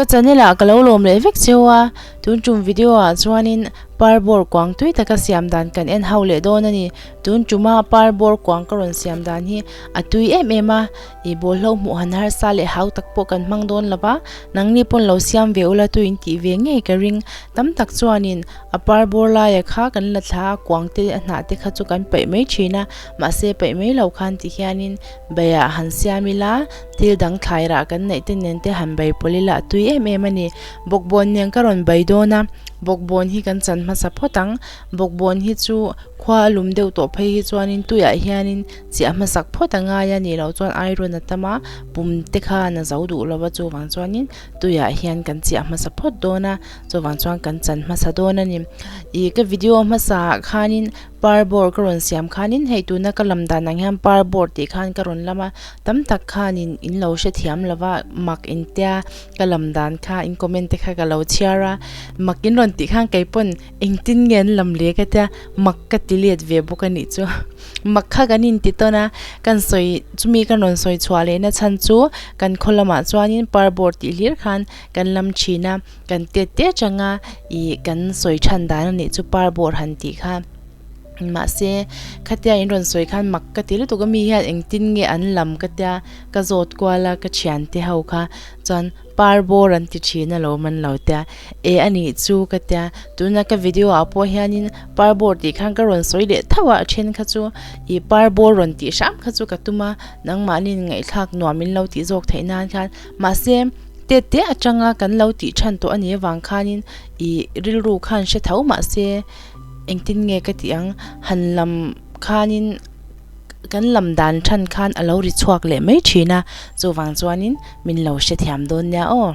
Ka channel ah ka lo lawm leh vek cheu a, tun tum video ah chuanin par bawr kuang tui taka siam dan kan en ho leh dawn a ni. Tun tuma par bawr kuang ka rawn siam dan hi a tui em em a, ih bawlhlo hmuh han harsa leh hau tak pawh kan hmang dawn lo va, nangni pawn lo siam ve ula tui in tih ve ngei ka ring. Tam tak chuanin a par bawr laia kha kan la thla a, kuang te a hnah te kha chu kan paih mai thin a, mahse paih mai lo khan ti hianin Baiah han siam ila, thil dang thlai rah kan neih te nen te han bai pawlh ila a tui em em a ni. Bawkbawn nen ka rawn bai dawn a, bawkbawn hi kan chan hmasa phawt ang. Bawkbawn hi chu khua a lum deuh tawh phei hi chuanin tuiah hianin chiah hmasak phawt a ngai a nih loh chuan iron a tam a, pum te khan a zo duh lo va chuvang chuanin tuiah hian kan chiah hmasa phawt dawn a, chuvang chuan kan chan hmasa dawn a ni. Ih ka video hmasa ah khanin Par bawr ka rawn siam khanin hei tuna ka lam dan ang hian par bawr tih khan ka rawn lam a, tam tak khanin in lo hrethiam lo va, mak in tia ka lam dan kha in comment te kha ka lo chhiar a, mak in rawn tih khan kei pawn engtin nge an lam le ka tia mak ka ti let ve bawk a nih chu mak kha kan inti tawn a, kan sawi chumi ka rawn sawi chhuah leh na chhan chu kan khaw lamah chuanin par bawr tih hlir khan kan lam thin a. Kan tet te atanga ih kan sawi than dan a nih chu par bawr han tih kha mahse khatia in rawn sawi khan mak ka ti lutuk a mi hian engtin nge an lam ka tia ka zawt kual a ka thian te ho kha chuan par bawr an ti thin alawm an lo tia eh a nih chu ka tia tuna ka video ah pawh hianin par bawr tih khan ka rawn sawi leh tho a a then kha chu ih par bawr rawn tih hram kha chu ka tum a nangmahni ngaihthlak nuam in lo tih zawk theih nan khan mahse. Tet te atanga kan lo tih than tawh a nih avang khanin ih rilru khan hre tho mahse engtin nge ka tih ang han lam khanin kan lam dan than khan a lo ri chhuak leh mai thin a chuvang chuanin min lo hrethiam dawn nia aw.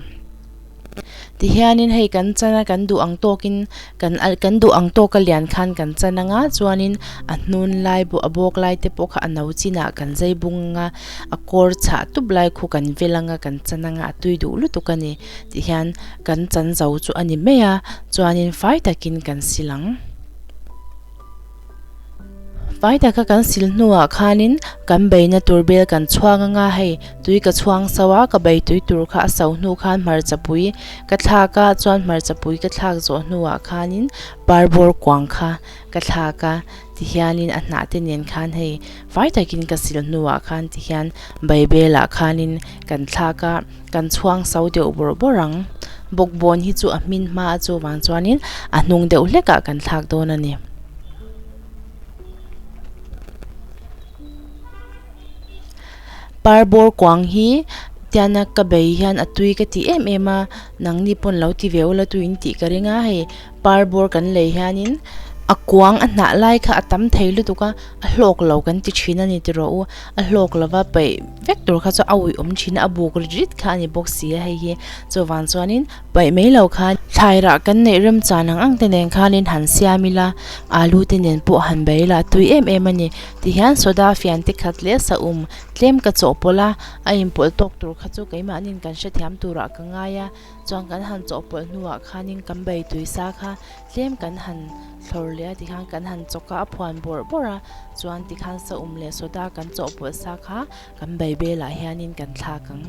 Tihianin hei kan chan a kan duh ang tawkin kan kan duh ang tawka lian khan kan chan anga chuanin a hnun lai a bawk lai te pawh kha a no chinah kan zai bung anga a kawr chhah tup lai khu kan vel anga kan chan anga a tui duh lutuk a ni tih hian kan chan zo chu a ni mai a chuanin fai takin kan sil ang. Fai taka kan sil hnuah khanin kan beina tur bel kan chhuang anga hei tui ka chhuang so a ka bei tui tur kha a so hnu khan hmarcha pui ka thlak a chuan hmarcha pui ka thlak zawh hnuah khanin parbawr kuang kha ka thlak a tihianin a hnah te nen khan hei fai takin ka sil hnuah khan tihian beibelah khanin kan thlak a kan chhuang so deuh bawrh bawrh ang bawkbawn hi chu a hmin hma a chuvang chuanin a hnung deuh hlekah kan thlak dawn a ni. Parbawr kuang hi tiana ka bei hian a tui ka ti em em a nangni pawn lo ti ve ula tui in tih ka ring a hei parbawr kan lei hianin a kuang a hnah lai kha a tam thei lutuk a a hlawk lo kan ti thin a ni tiraw u a hlawk lova paih vek tur kha chu a uih awm thin a a buk rit rit kha a ni bawk si a hei hi chuvang chuanin paih mai lo khan thlai rah kan neih remchan ang ang te nen khanin han siam ila alu te nen pawh han bei ila a tui em em a ni tihian soda fian te khat leh saum tlem ka chawhpawlh a a inpawlh tawk tur kha chu keimahniin kan hrethiam turah ka ngai a. Chuan kan han chawhpawlh hnuah khanin kan bei tui sa kha tlem kan han thlawr leh a tikhan kan han chawk a, a phuan bawrh bawrh a, chuan tikhan saum leh soda kan chawhpawlh sa kha kan bei belah hianin kan thlak ang.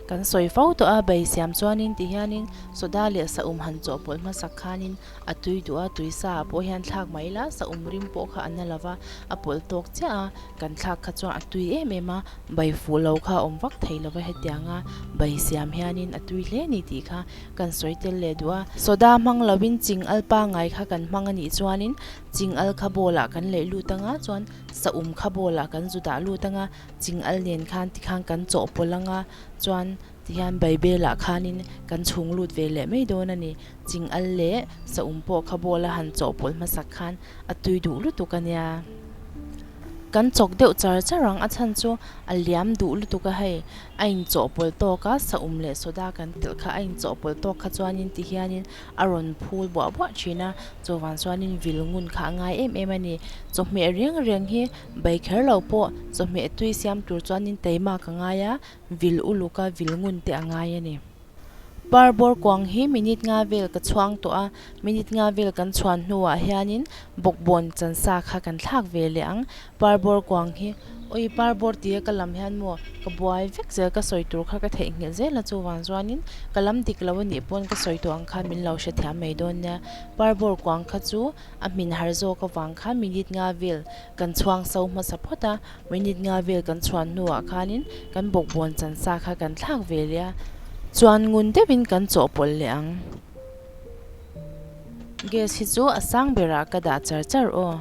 Kan sawi fo tawh a, bei siam chuanin tihianin soda leh saum han chawhpawlh hmasak khanin a tui duh a, tui sa ah pawh hian thlak mai ila saum rim pawh kha a na lova a pawlh tawk chiah a. Kan thlak kha chuan a tui em em a, bai fuh lo kha a awm vak thei lova hetianga bai siam hianin a tui hle ni tih kha kan sawi tel leh duh a. Soda hmang lovin ching al pangngai kha kan hmang a nih chuanin ching al kha bowl ah kan leih lut anga chuan saum kha bowl ah kan zu dah lut anga ching al nen khan tikhan kan chawhpawlh anga chuan tihian bai belah khanin kan chhung lut ve leh mai dawn a ni. Ching al leh saum pawh kha bowl a han chawhpawlh hmasak khan a tui duh lutuk a nia. Kan chawk deuh char char ang a chhan chu a liam duh lutuk a hei a inchawhpawlh tawk a saum leh soda kan telh kha a inchawhpawlh tawk kha chuanin tihianin a rawn phul buah buah thin a chuvang chuanin vil ngun kha a ngai em em a ni. Chawhmeh reng reng hi bai kher lo pawh chawhmeh tui siam tur chuanin taima ka ngai a vil uluk a vil ngun te a ngai a ni. Parbawr kuang hi minute nga vel ka chhuang tawh a, minute nga vel kan chhuan hnuah hianin bawkbawn chansa kha kan thlak ve leh ang. Parbawr kuang hi awi parbawr tia ka lam hian maw ka buai vek zel ka sawi tur kha ka theihnghilh zel a chuvang chuanin ka lam dik lo anih pawn ka sawi tawh ang khan min lo hrethiam mai dawn nia. Parbawr kuang kha chu a hmin har zawk avang khan minute nga vel kan chhuang so hmasa phawt a. Minute nga vel kan chhuan hnuah khanin kan bawkbawn chansa kha kan thlak ve leh a, chuan ngun deuhin kan chawhpawlh leh ang. Gas hi chu a sang berah ka dah char char aw.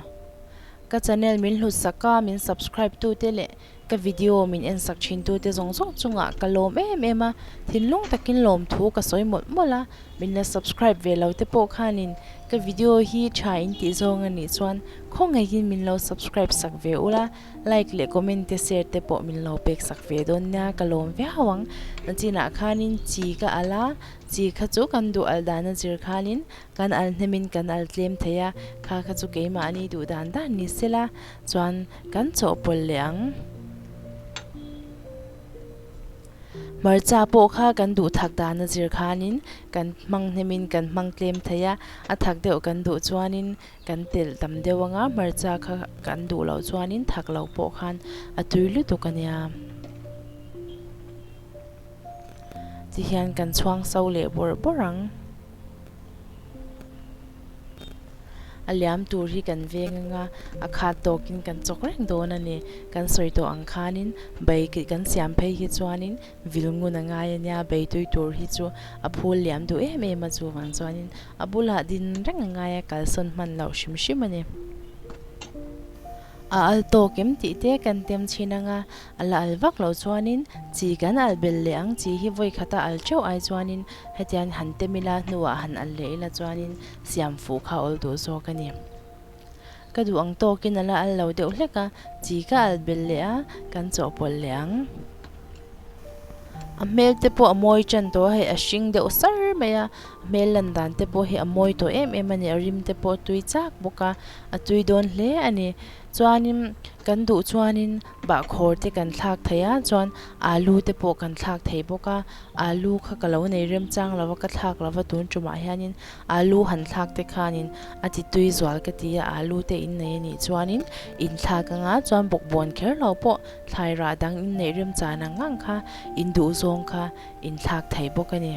Ka channel min hlut sak a, min subscribe tute leh ka video min en sak thin tute zawng zawng chungah ka lawm em em a, thinlung takin lawmthu ka sawi mawlh mawlh a. Min la subscribe ve lo te pawh khanin ka video hi tha in tih zawng a nih chuan khawngaihin min lo subscribe sak ve ula, like leh comment te share te pawh min lo pek sak ve dawn nia ka lawm viau ang. Nachinah khanin chi ka al a, chi kha chu kan duh al dan a zir khanin kan al hnemin kan al tlem thei a, kha kha chu keimahni duh dan dan ni sela chuan kan chawhpawlh leh ang. Hmarcha pawh kha kan duh thak dan a zir khanin kan hmang hnemin kan hmang tlem thei a, a thak deuh kan duh chuanin kan telh tam deuh anga hmarcha kha kan duh loh chuanin thak lo pawh khan a tui lutuk a nia. Tihian kan chhuang so leh bawrh bawrh ang. A liam tur hi kan veng anga a khat tawkin kan chawk reng dawn a ni. Kan sawi tawh ang khanin bai kan siam phei hi chuanin vil ngun a ngai a nia, bai tui tur hi chu a phul liam duh em em a chuvang chuanin a bulah din reng a ngai a kalsawn hman loh hrim hrim a ni. A al tawk em tih te kan tem thin anga a la al vak loh chuanin chi kan al bel leh ang chi hi vawi khata al teuh ai chuanin hetiang han tem ila hnuah han al leh ila chuanin siam fuh kha awl duh zawk a ni. Ka duh ang tawkin a la al lo deuh hlek a, chi ka al bel leh a, kan chawhpawlh leh ang. A hmel te pawh a mawi tan tawh a, hei a hring deuh sar mai a, a hmel lan dan te pawh hi a mawi tawh em em a ni, a rim te pawh a tui chak bawk a, a tui dawn hle a ni. Chuanin kan duh chuanin bahkhawr te kan thlak thei a, chuan alu te pawh kan thlak thei bawk a, alu kha ka lo nei remchang lo va, ka thlak lo va tun tumah hianin alu han thlak te khanin a ti tui zual ka ti a, alu te in nei a nih chuanin in thlak anga chuan bawkbawn kher lo pawh thlai rah dang in neih remchan ang ang kha in duh zawng kha in thlak thei bawk a ni.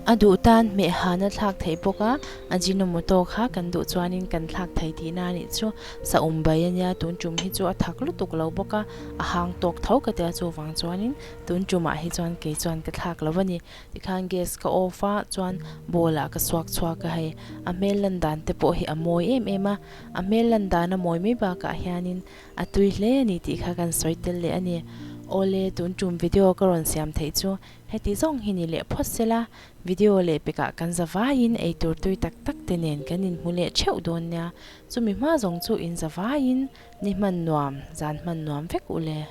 A duh tan hmeh han a thlak theih bawk a, Ajinomoto kha kan duh chuanin kan thlak thei tihna a nih chu. Saum bai a nia, tun tum hi chu a thak lutuk lo bawk a, a hang tawk tho ka tia chuvang chuanin tun tumah hi chuan kei chuan ka thlak lo a ni. Tikhan gas ka off a, chuan bowl ah ka suak chhuak a hei. A hmel lan dan te pawh hi a mawi em em a, a hmel lan dan a mawi mai bakah hianin a tui hle a ni tih kha kan sawi tel leh a ni. Awle, tun tum video ka rawn siam theih chu heti zawng hi ni leh phawt sela, video leh pekah kan za vaiin eitur tui tak tak te nen kan inhmu leh theuh dawn nia. Chumi hma zawng chu in za vaiin ni hman nuam, zan hman nuam vek u le.